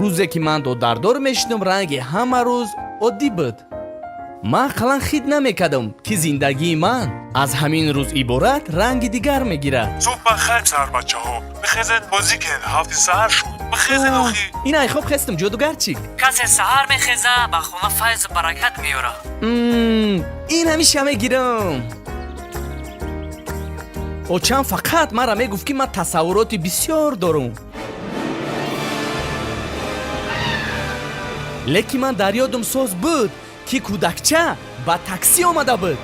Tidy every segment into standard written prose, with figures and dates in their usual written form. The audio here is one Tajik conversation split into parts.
Рӯзе ки ман додардор мешидам, ранги ҳама рӯз оддӣ буд. Ман ақаллан хит намекардам, ки зиндагии ман аз ҳамин рӯз иборат ранги дигар мегирад. Субҳ ба хайр, сарбачаҳо. Бихезен, бозӣ кунед, ҳафти саҳар шуд. Бихезен охи. Ин ай хоб хестам, ҷодугарчик. Касе саҳар мехеза, ба хона файзу баракат меёрад. Ин ҳамиша мегирам. Очам фақат мара мегуфт, ки ман тасаввуроти бисёр дорум. Лекин ман дар ёдум соз буд, ки кӯдакча ба таксӣ омада буд.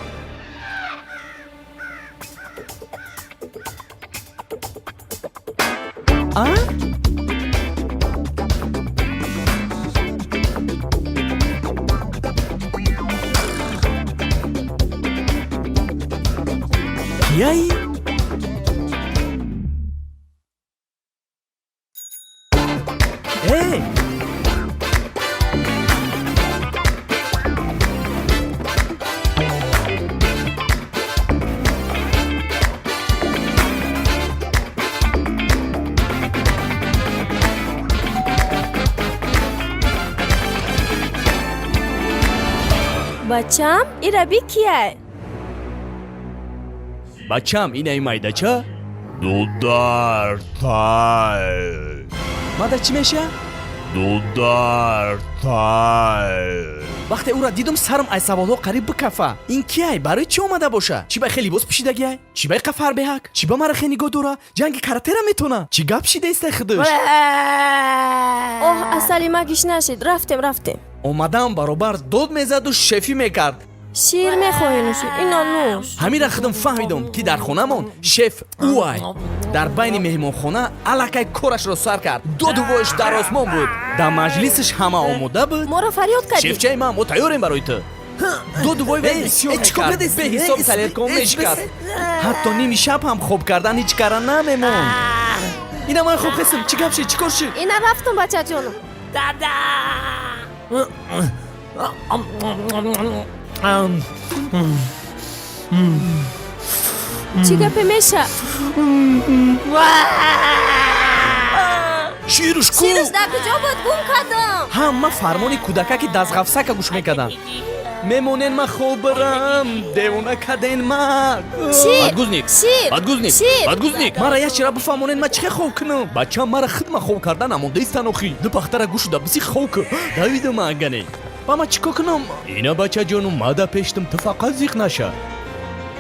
А? Кияй? Эй! Бачам, ира бикияй? Бачам, инаи майдача? Дудартай. Мада чӣ меша? Дудартай. Вақте ӯра дидум, сарам ай саволҳо қариб бикафа. Ин кияй? Барои чӣ омада боша? Чӣ ба хе либос пӯшидагиай? Чӣ ба иқа фарбеҳак? Чӣ ба мара хе нигоҳ дора? Ҷанги каратера метона? Чӣ гап шидаистай худуш? Оҳ, асали магиш нашид. Рафтем, рафтем. Омадам баробар дод мезаду шефӣ мекард. Шир мехоҳӣ нӯшӣ? Ино, нӯш. Ҳамира худам фаҳмидум, ки дар хонамон шеф ӯай. Дар байни меҳмонхона аллакай корашро сар кард. Доду воиш дар осмон буд. Дар маҷлисаш ҳама омода буд. Моро фарёд кардӣ? Шефчаи ман, мо тайёрем барои ту. Доду вой вай бисёр мекард, беҳисоб тарелкаҳо мешикаст. Ҳатто ними шаб ҳам хоб кардан ҳеҷ кара намемонд. Ина ман хоб хестам. Чӣ гап шид? Чӣ кор шид? Ина рафтум, бачаҷонум. Чӣ гапе меша? Шируш ку? Ширш дар куҷо буд? Гум кардам. Ҳама фармони кӯдакаки дастғафсака гӯш мекарданд. Мемонен, ман хоб барам, девона каден ма. Шир! Подгузник! Шир! Подгузник! Шир! Подгузник! Мара як чира бифаҳмонен, ман чӣ хел хоб кунам? Бачам, мара хидма хоб кардан намондаистан охи. Ду пахтара гӯшуда биси хоб кун. Давидам агане. Ба ман чӣ кор кунам? Ина, бачаҷону, мада пештам, ту фақат зиқ наша.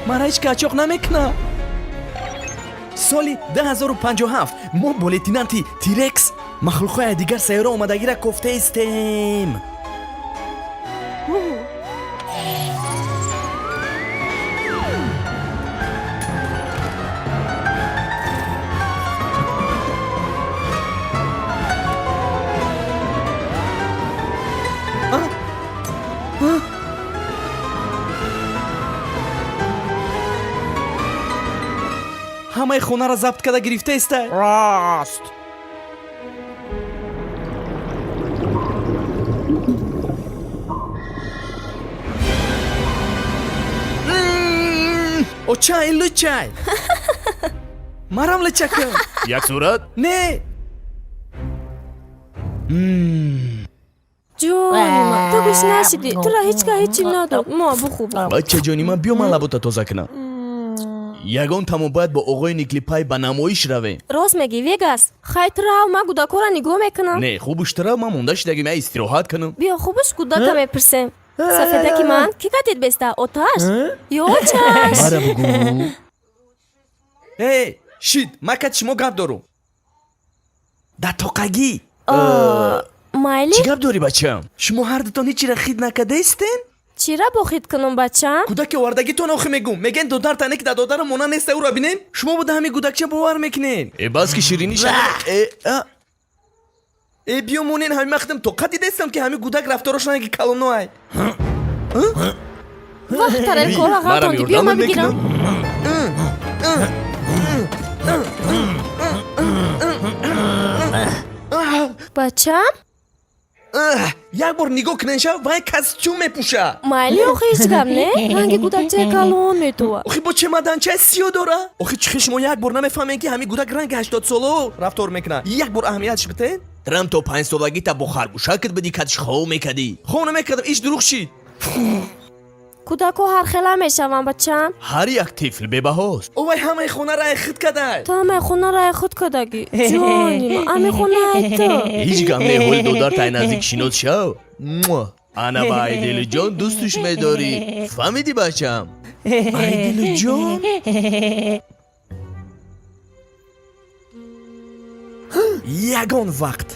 Мара ҳеҷ ка ачоқ намекуна. Соли 2057 мо бо лейтенанти Тирекс махлуқҳои дигар сайёра омадагира кофтаистем. Ҳамаи хонаро забт карда гирифтаиста. Рост. Оча, ин лучай. Марам лучакам. Як сурат? Не. Ҷони ман, ту гӯш нашидӣ. Тура ҳеҷ кас ҳечи надод. Мо бухӯ. Бачаҷони ман, биё, ман лабота тоза кунам. Ягон тамо бояд бо оғои Никлипай ба намоиш равем. Рост мегӣ, Вегас. Хай, ту рав, ман кӯдакҳоро нигоҳ мекунам. Не, хубуш ту рав, ман монда шидагим, я истироҳат кунам. Биё, хубуш кӯдака мепурсем. Сафедаки ман, кӣ катид беста? Оташ ё очаш? Мара бугӯ. Э, шид, ман кати шумо гап дорум. Дар тоқагӣ. Майли. Чӣ гап дорӣ, бачам? Шумо ҳардутон ҳечира хид накардаистен? Чира бо хид кунум, бачам? Кӯдаки овардагитон охи мегум. Мегӯен додар тане ки дар додарам мона неста, ӯро бинем. Шумо буда ҳамин кӯдакча бовар мекунен. Э, бас ки ширинӣ ша. Э, а. Э, биё монен, ҳамин ман худам тоқат дидаистам, ки ҳамин кӯдак рафторош ранги калоноай. Вах, тарелкаҳоро Марам ғалтонди. Биё, ёрдам ман бигирам. мекунам. Бачам. Як бор нигоҳ кунен шав, вай костюм мепӯша. Майли охи, ҳеҷ гап не. Ранги кӯдакчаи калон метова. Охи, бо чемоданчаи сиё дора. Охи, чӣ хел шумо як бор намефаҳмем, ки ҳамин кӯдак ранги ҳаштодсоло рафтор мекунад? Як бор аҳамиятш битен. Трам то 5 солагита бо харгӯшакат бидӣ, катиш хов мекардӣ. Хов намекардам, иш дурӯғ шид. Кӯдакҳо ҳархела мешаванд, бачам. Ҳар як тифл бебаҳост. Овай, ҳамаи хонаро ай худ кадай. Ту ҳамаи хонаро ай худ кардагӣ, ҷони ман, ами хона ай ту. Ҳеҷ гап не, ҳоли додар тай наздик шинос шав. Муа. Ана ба Айдилуҷон дӯстуш медорӣ, фаҳмидӣ, бачам? Айдилуҷон. Ягон вақт.